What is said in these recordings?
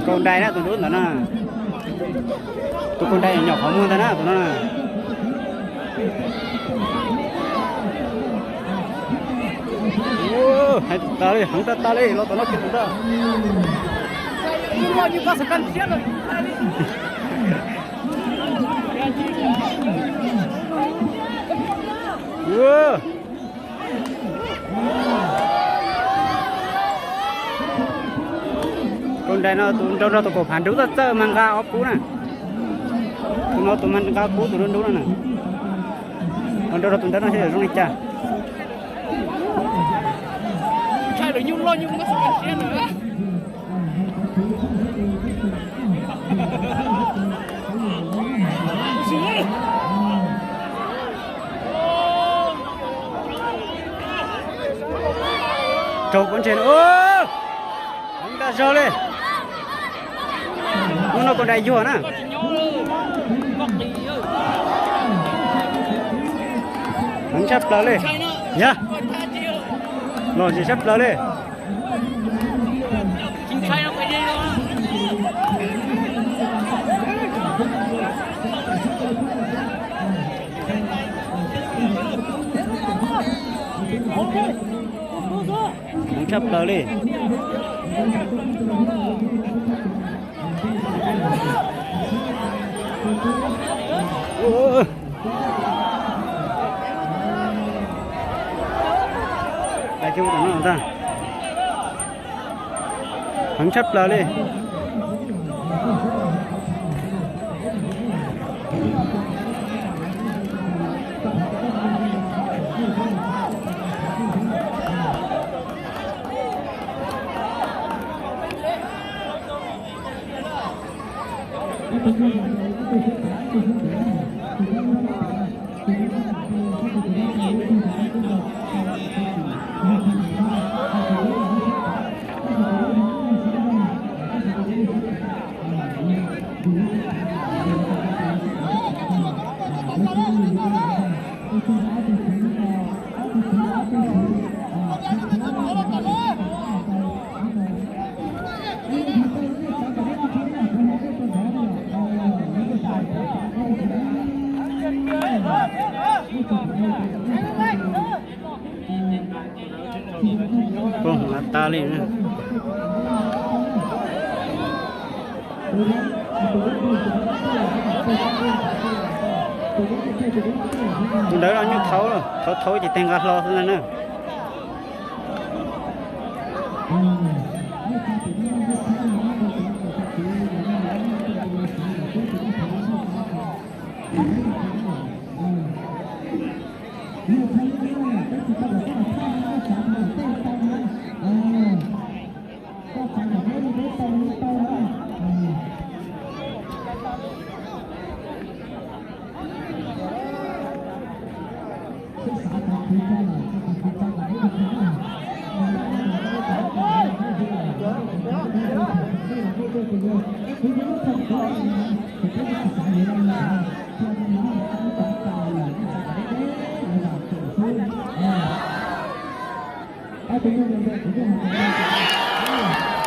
Kaus dais na tus dub ntawd na. Tus kaus dais nyom qhov muag ntag na tus no na. Heev tas tas li, heev tas tas li los tom no kiag tus ntag. Kaus dais no tus nrau nrog tus kaum phav nrub txawj txawj mas nqa ob kub na. Tus no tus mas nqa kub tus nrub nrub no na. Nrau nrog tus ntawd no seb zoo li cas. Raug pob ntseg, heev tas zog li. Hnub no kaus dais yuag na. Heev tshaj plaws li. Yog, los ntsim tshaj plaws li. Heev tshaj plaws li. Heev tshaj plaws li. Poob hmoov tas li na. Tus ntawd nyuj thaud, thaud thaud ces teg nqa hlo xwb ntag na.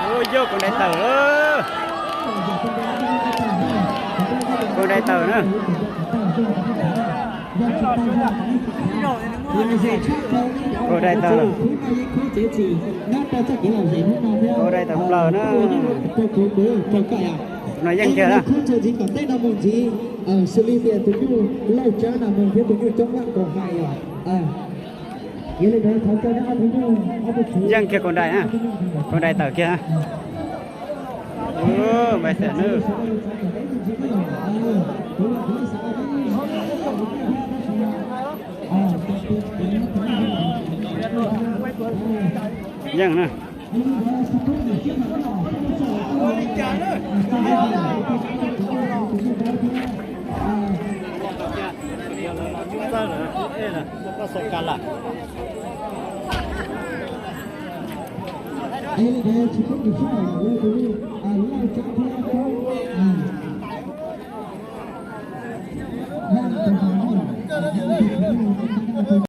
Ua yog kaus dais tawm lawm. Kaus dais tawm na. Kaus dais tawm lawm. Kaus dais tawm plaws na. No yeej kiag na. Yeej kiag kaus dais na. Kaus dais tawm kiag. Ua, npaj xwm na. Yeej na.